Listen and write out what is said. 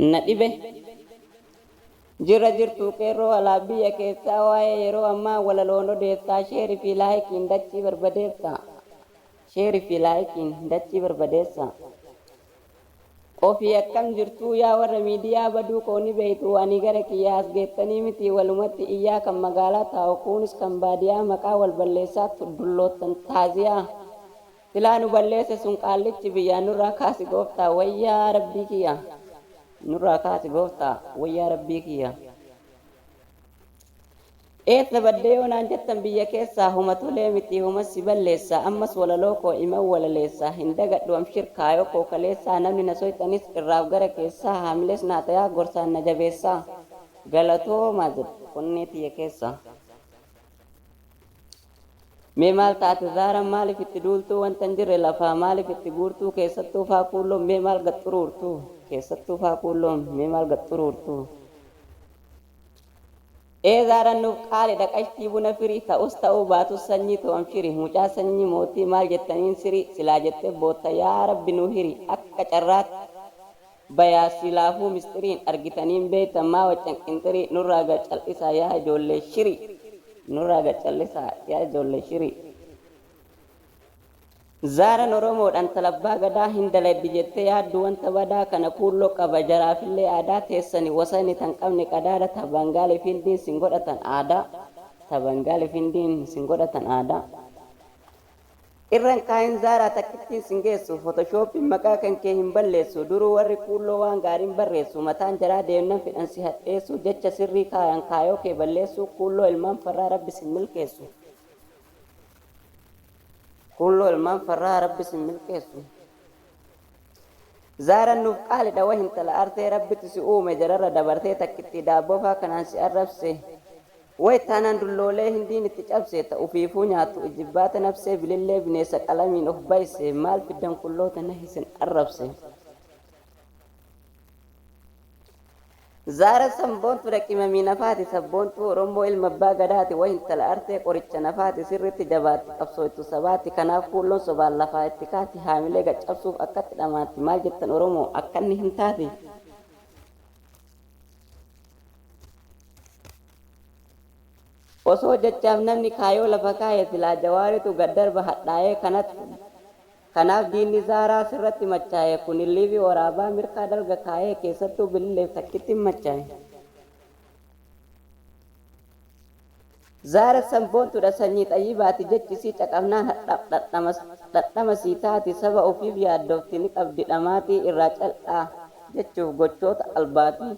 Na dhibe. Jirra jirtuu qeerroo alaa biyya keessaa, waa'ee yeroo ammaa walaloon odeessaa, share fi likeiin dachii barbadeessa. Share fi likeiin dachii barbadeessa. Ofii akkam jirtuu yaa warra miidiyaa, baduu koo ni beektu, ani gara kiyyaa as geettanii miti, walumatti iyyaa, kan magaalaa taa'u kunis kan baadiyaa, maqaa wal balleessaa dulloottan taaziyaa. Silaa nu balleesse sun qaallichi biyyaa, nurraa kaasi gooftaa, wayyaa rabbii kiyya. Nurraa kaasi gooftaa, wayyaa rabbii kiyya. Eessa baddee yoo naan jettan, biyya keessaa huma tolee miti, huma si balleessa, ammas walaloo koo iman walaleessa, hin dagadhu amshir kaayoo koo kaleessaa, namni na soyxanis irraaf gara keessaa, haamilees naa tayaa gorsaan na jabeessaa, galatoomaa jedhe onnee tiyya keessaa. Mee maal taate Zaaraan, maaliif itti duultuu, wanta hin jirre lafaa maaliif itti guurtuu, keessattuu faa kuulloon mee maal gaxxuruurtuu, keessattuu faa kuulloon mee maal gaxxuruurtuu. Ee Zaaraan nuuf qaalidha, qashtii buna firii, ta'us ta'uu baatus sanyii too amshiri, mucaa sanyii mootii, maal jettaniin sirii, silaa jettee bootta, yaa rabbi nuu hiri, akka carraatti bayaa silaafuu mistiriin argitaniin beektan, maa waccan qinxirii, nurraa gad cal'isaa yaa ijoollee shirii, nurraa gad cal'isaa yaa ijoollee shirii. Zaaran Oromoodhaan talabbaa gadaa, hin daladdi jettee yaaddu wanta badaa, kana kuulloo qaba jaraafillee aadaa, teessani wasani tan qabne qadaada, ta Bangaaliif Hindiin sin godhatan aadaa, ta Bangaaliif Hindiin sin godhatan aadaa. Irran kaayin Zaaraa, takkittiin sin geessu, Photoshoppiin maqaa kan kee hin balleessu, duruu warri kuulloo waan gaariin barreessu, mataan jaraa deemnan fedhan si hadheessu, jecha sirrii kaayan kaayoo kee balleessu, kuulloo ilmaan farraa rabbi sin milkeessu. Kuulloo ilmaan farraa rabbi sin milkeessu. Zaaraan nuuf qaalidha, wa hintala arsee, rabbitu si uume jararra dabarsee, takkittii daabboofaa kanaan si arrabse. Way taanaan dulloolee hindiin itti cabse, ta ufiifuu nyaattu ijibbaata nabsee, bilillee bineessa qalamiin of bayse, maal fiddan kulloota na isin arrabse. Zaara sanboontuudha, qimamii nafaati, sabboontuu Oromoo ilma abbaa gadaati, way intala arsee qoricha nafaati, sirriitti jabaatti qabsooytu sabaati, kanaaf kuulloon sobaan lafaa itti kaati, haamilee gaccabsuuf akkatti dhamaatti, maal jettan Oromoo, akkanni hin taati. Osoo jechaaf namni kaayoo lafa kaaye, silaa Jawaaritu gad darba hadhaa'ee kanatti. Kanaaf diinni Zaaraa sirratti machaa'e, kun liivii waraabaa mirkaa dalga kaayee, keessattuu bililleef takkitti machaa'e. Zaara sanboontuudha, sanyii xayyibaati, jechi isii caqafnaan dhadhama sii taati, saba ofiif yaaddofti ni qabdi dhamaatii, irraa cal'aa jechuuf gochoota albaatii.